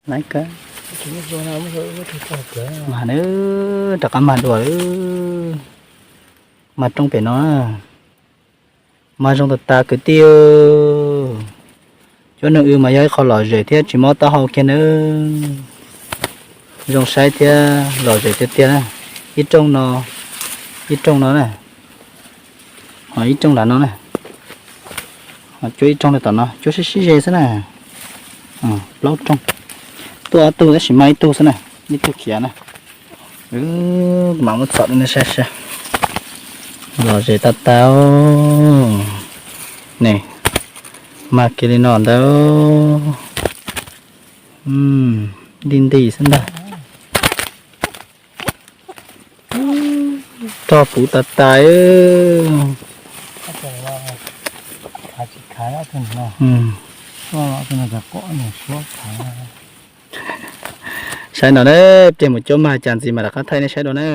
Mag na, rov qab mag dua, mag roob pem no, mag zoo tas tas kwv tij. Cuab noog wb mas yog ib qho lom zem thiab tsis mob taub hau kiag nawb. Zoo saib thiab lom zem tiag tiag na. Ib rooj no, ib rooj no na, ho ib rooj nram no na, ho cuab ib rooj rau tom no, cuab sib sib ze xwb na. Plaub rooj, tuaj ob tug tab sis mag ib tug xwb na, ib tug khiav na. Mam muab txhom rau nej saib seb. Lom zem tas tas. Ne, mag kiag li no ntag. Nti nti xwb ntag. Rog puv tas tas. Saib no na, pliag mus cuab mag cas ntxiv mas rov qab thaij nej saib dua na.